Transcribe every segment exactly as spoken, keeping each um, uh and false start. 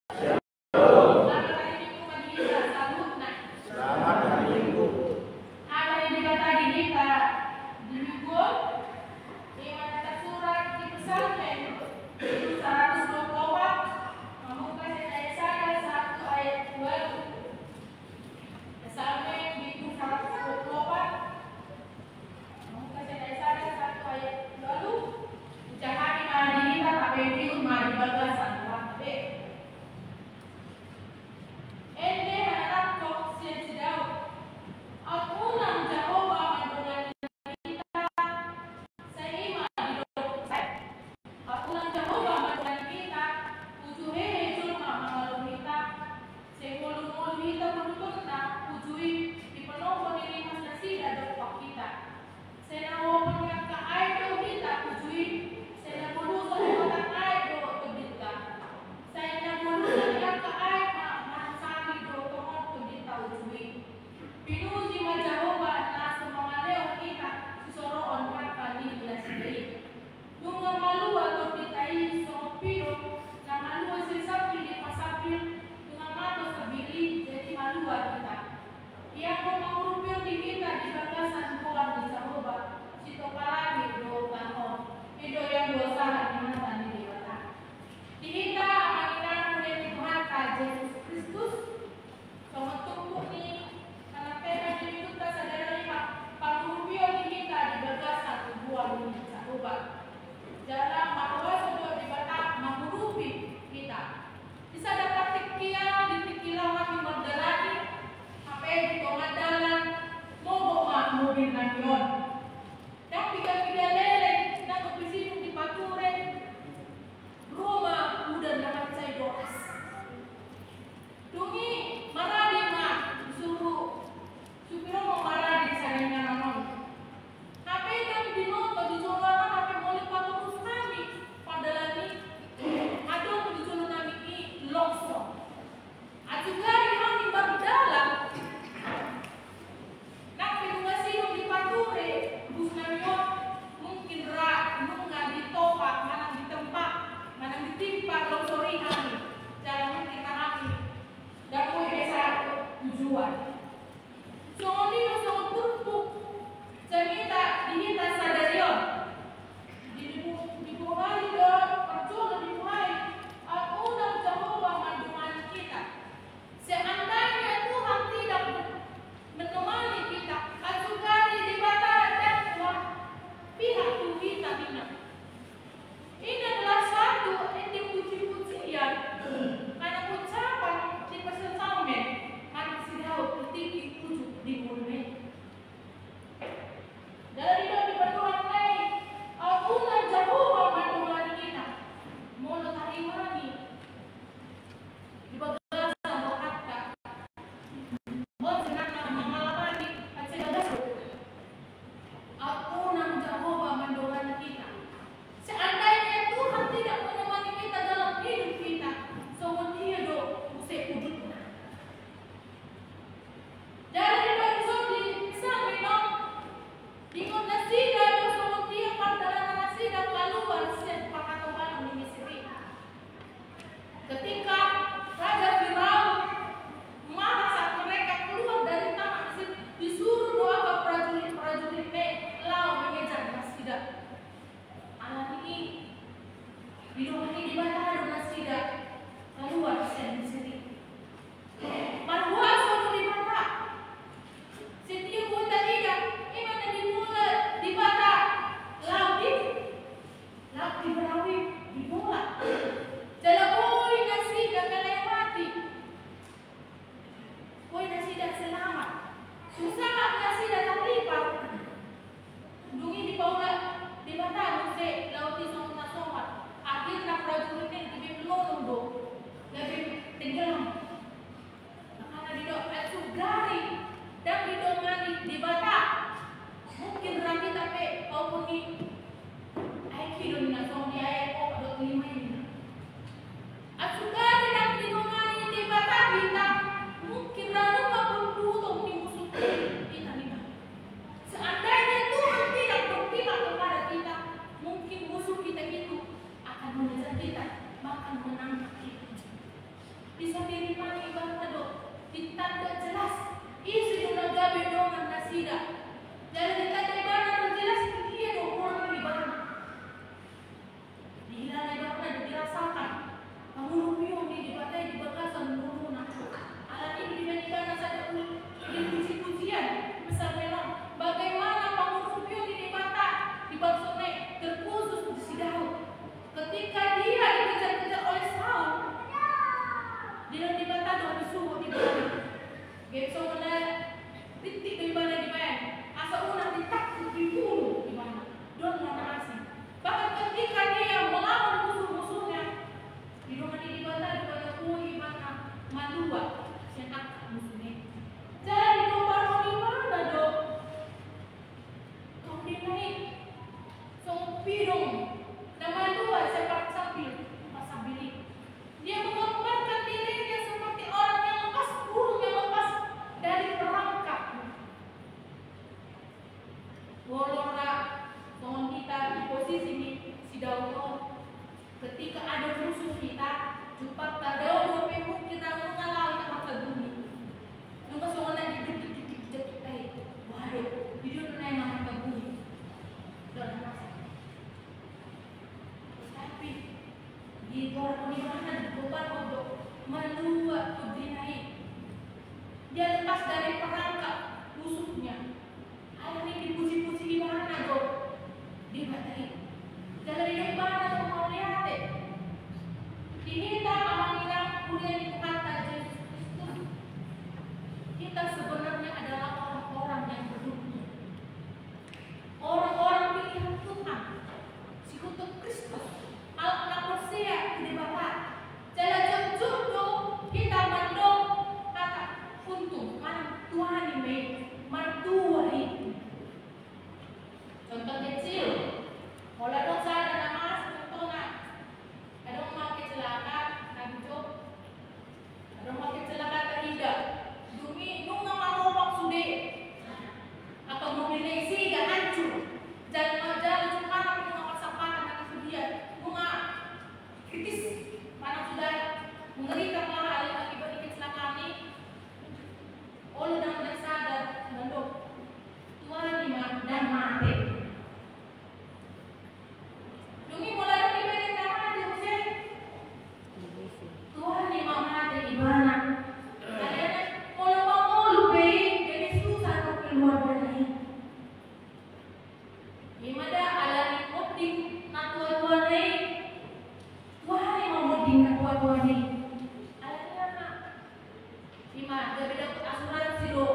Selamat hari Minggu ma di hita saluhutna. Selamat hari Minggu. Hata ni Debata di hita di Minggu on, ima na tarsurat di Psalmen bindu saratus dua pulu opat, mamungka sian ayat sada sahat tu ayat ualu. Psalmen bindu saratus dua pulu opat, mamungka sian ayat sada sahat tu ayat ualu. Hujaha hami ma di hita, tapaihutihut ma di bagasan rohanta be. Ende na nangkok sian si Daud. Aut unang Jahowa mandongani hita, sai ima didok sai. Aut unang Jahowa mandongani hita, uju hehe jolma mangalo hita. Sai ngolungolu hita mardongan uju i, dipanombo ni rimas nasida dompak hita. Sai na hohom ni angka aek do hita uju i, sai na bolusan ni batang aek do tondinta. Sai na bolusan ni angka aek ma, manusari do tongon tondinta uju i. Pinuji ma Jahowa na so mangalehon hita sisoroon ni angka nasida i. Nunga malua tondinta i songon pidong na malua sian sambil dipasambil, nunga mato sambil i, jadi malua hita. Ia mangurupihon hita di bagasan goar ni Jahowa, sitopa langit dohot tano on. I do ia huasaha ni hata ni Debata. Di hita, amang inang, mauliate tu Tuhanta Jesus Kristus. Songon tumpuk ni pangantusi ni Minggunta sadari on, pangurupion ni hita di bagasan goar ni Jahowa. Jala marhuaso do Debata mangurupi hita. Di sada partingkian, di tingki laho hami mardalani, hape di tonga dalan, mogok ma mobil nami on. Ndang piga-piga leleng, ndang dope sidung dipature, ro ma udan na mansai doras. Dung i maradi ma, disuru supir on ma maradi sian inganan on. Hape ndang binoto di jolo on, hape molo patorus hami pardalan i, adong di jolo nami i longsor. Atik gari hami mardalan, ndang pe nunga sidung dipature, Bisa diterima ibana do, ditanda jelas ise do na gabe dongan nasida. Jala ditanda ibana do jelas di dia do horong ibana. Dihilala ibana do, dirasakan pangurupion ni Debata i di bagasan ngoluna. Alani i dibaen ibana sada ul-, puji-pujian, misalna, bagaimana pangurupion ni Debata di bangsona i, terkhusus di si Daud. Ketika dia dikejar-kejar oleh Saul, didok Debata do disuruh ibana. Gabe songon na rintik do ibana dibaen, asa unang ditangkup, dibunuh ibana. Didok na asing. Bahkan ketika dia melawan musuh-musuhnya, didongani Debata do ibana, boi ibana malua sian angka musuhna i. Jadi, didongani ibana do tondina i songon pidong na malua sian parsambit, parsambit i. Dia menggambarkan dirinya seperti orang yang lepas, burung yang lepas dari perangkapnya. Molo ra songon hita di posisi ni si Daud on, ketika ada musuh hita, jumpang ta, Daud dope mungkin na nunga laho hita martabuni. Nunga songon na di, di, di, di, di, di, waduh, di dia nunga martabuni. Didok na asing. Tapi di torang on, ibana do, ibana do malua tondina i. Dia lepas dari perangkap musuhnya. Alani i dipuji-puji ibana do Debata i. Jala didok ibana do mauliate. Di hita, amang inang, huria ni Tuhanta Jesus Kristus, kita sebenarnya adalah orang-orang yang beruntung. Orang-orang pilihan Tuhan, sikutu Kristus, halak na porsea tu Debata. Jala jotjot do hita mandok hata untung, manang tuani ma i, martua i. Contoh kecil, molo adong sada na mas, contohna, adong ma kecelakaan, na di Jogja. Adong ma kecelakaan, tarida. Dung i nunga maropak sude angka mobilna i, sega, hancur. Jala, jala jumpa na nunga pasampatan, na sude nunga kritis. Manang sudah mengerikan lah, alai akibat ni kecelakaan i, olo ndang, ndang sadar, ndang do. Tuani ma, ndang mate. Dung i molo adong dibereng na mate muse, tuani ma mate ibana. Alana molo mangolu pe i, gabe susah do keluargana i. I ma da alani monding na tua-tuana i. Tuani ma monding na tua-tuana i. Alani aha? I ma, gabe dapot asuransi do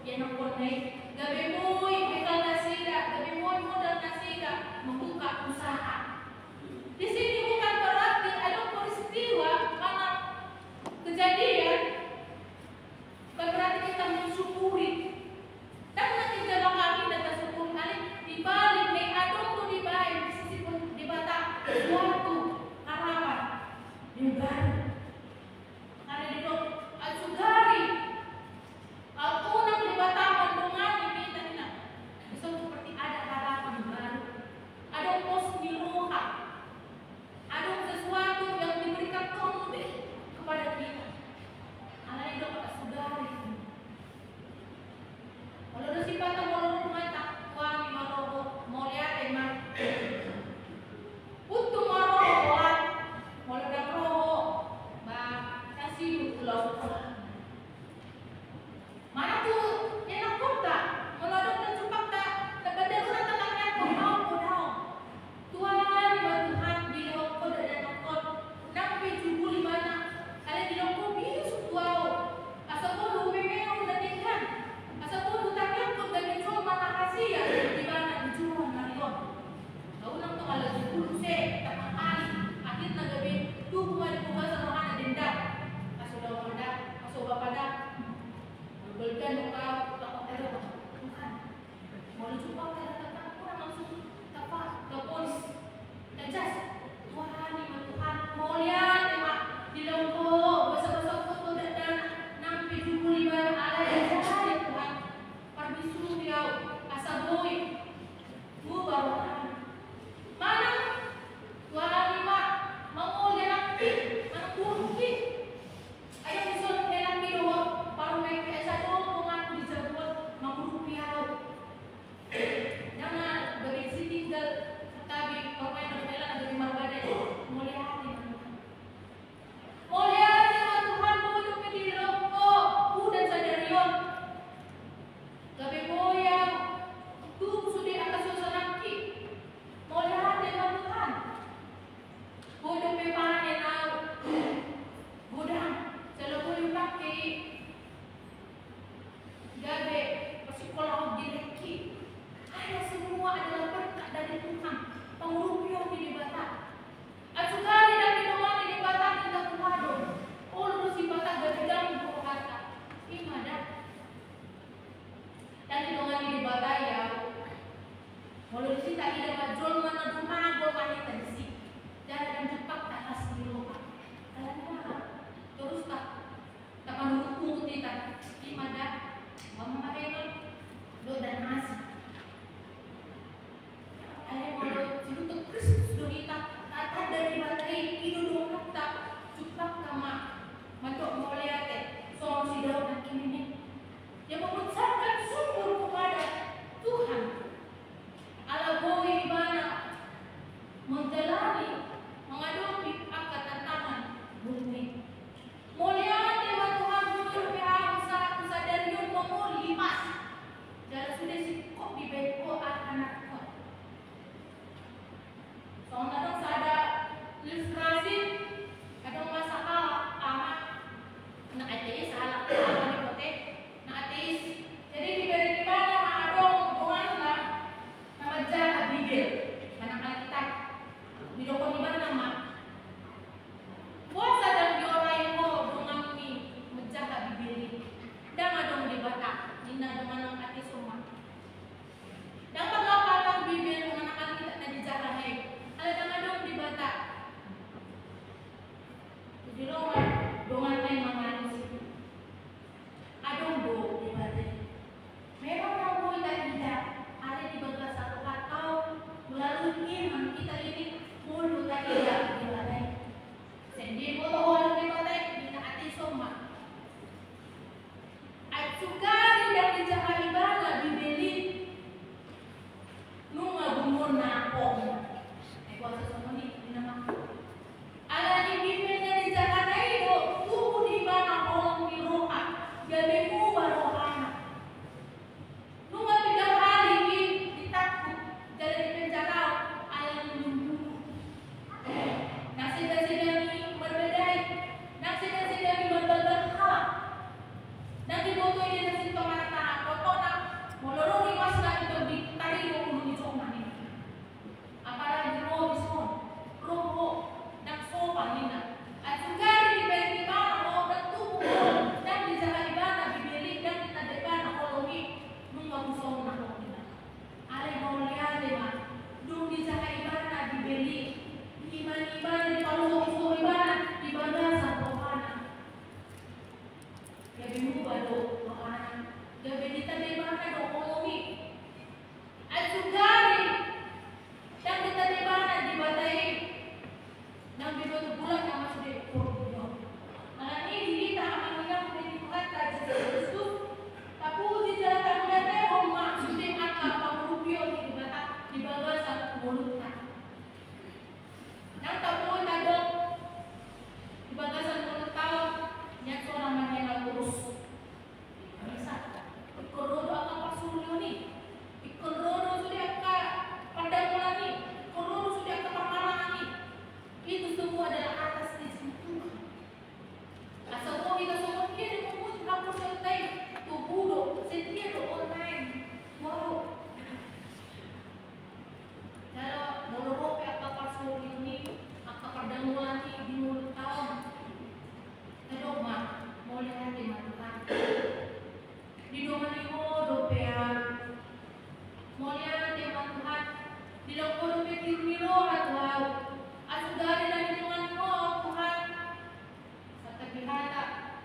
ianakhonna i, gabe boi bekal nasida, gabe boi modal nasida mambuka usaha. Di sini bukan berarti adong peristiwa manang kejadian, bukan berarti kita mensyukuri. Ndang na kecelakaan i na tasyukuri, alai di balik na i adong do dibaen, disisipkon Debata suatu harapan yang baru. Karena didok, asugari, ah, unang Debata mandongani hita, hita, bisa seperti ada harapan baru. Adong pos ni roha. Adong sesuatu yang diberikan Tuhan lebih kepada kita. Alani i didok asugari. Molo do sipata molo ro rumah, tuani ma roha, mauliate ma. Untung ma roha, molo ndang ro, ba, sasibul ulos. Manang tu ianakhonta, molo adong na jumpangta, na banda rohanta tangiangkon, daong, daong. Tuani ma Tuhan, dilehon Ho do ianakhon, nang pe jugul ibana, alai dilehon Ho bisuk tu ahu, asa boi humemehu na denggan, asa boi hutangiangkon gabe jolma na hasea ibana di joloan ni ari on. Unang tong ala jugul muse, tangahali, akhirna gabe tubu ma di bagasan rohana dendam. Asa olo ma da.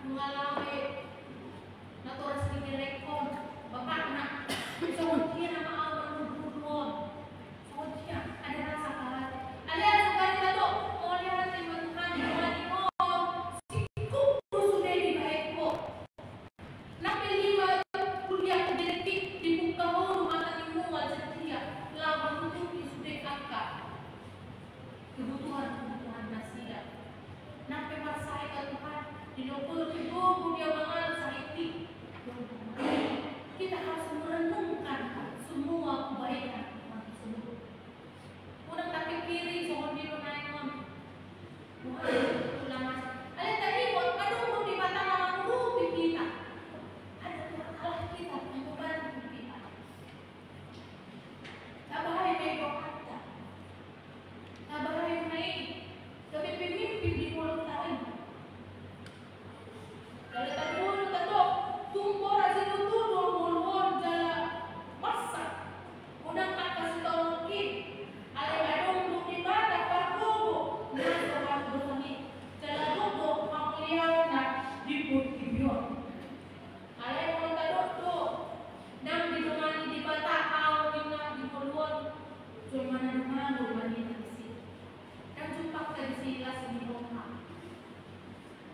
Nunga laho be natoras digerekhon bapakna. Songon dia nama au manurut on. Songon dia ada rasa pahala. Alai songon dia do, mauliate ma Tuhan, mauliate ma Tuhan. Singkop do sude dibahen ho. Nang pe lima kuliah berarti dibuka ho do mata ni mual setia. Laho manutupi sude angka kebutuhan-kebutuhan nasida. Nang pe marsahit Tuhan, di nogor pe gogo dia mangalap sahit i. Kita harus merenungkan semua kebaikan Tuhan tersebut. Unang tapikiri songon dia do naeng on. Tuhan, ulama. Alai tadi buat kadung di mata nama guru kita. Ada Tuhan Allah kita, yang membantu kita. Tabahen ma i rohanta. Tabahen ma i gabe pemimpin di molo taon. Jala tadulu tadok, tung borat situtu do molo on jala masa. Unang angka sitaonon i, alai adong do Debata pargogo na so hardongan i. Jala adong do hamuliaonna di portibi on. Alai molo tadok do, ndang didongani Debata au ninna di ngolu on, jolma na dumangol ma ninna disi. Ndang jumpang ta disi las ni roha.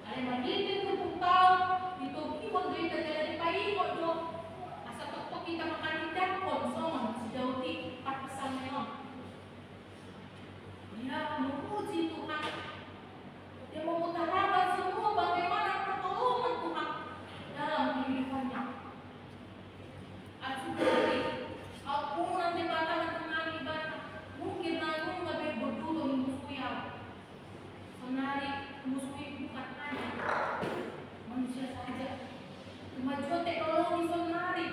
Alai marhite turpukta on, ditogihon do hita jala dipaingot do, asa tongtong hita mangalindangkon songon si Daud i parpsalmen on. Dia memuji Tuhan. Dia mengutarakan semua bagaimana pertolongan Tuhan dalam kehidupannya. Asu dari ampunan Debata mandongani ibana, mungkin na nunga be berguru menyusui au. Sonari menyusui bukan hanya manusia saja. Kemajuan teknologi sonari,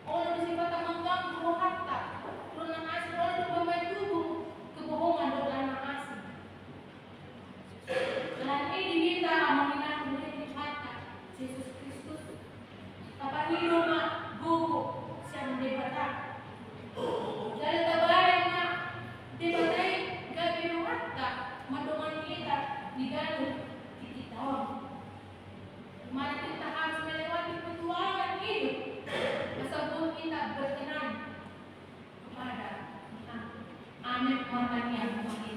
olo do sipata mengganggu rohanta, ro na asing, olo do pemain tubuh, kebohongan do na asing. Alani i di hita amang inang murid ni Tuhanta Jesus Kristus, tapangido ma gogo sian Debata. Jala tabahen ma Debata i gabe rohanta mandongani hita di ganup tingkita on. Di mana kita harus melewati perjuangan hidup, asa boi hita berkenan kepada Tuhan. Amin. Martangiang.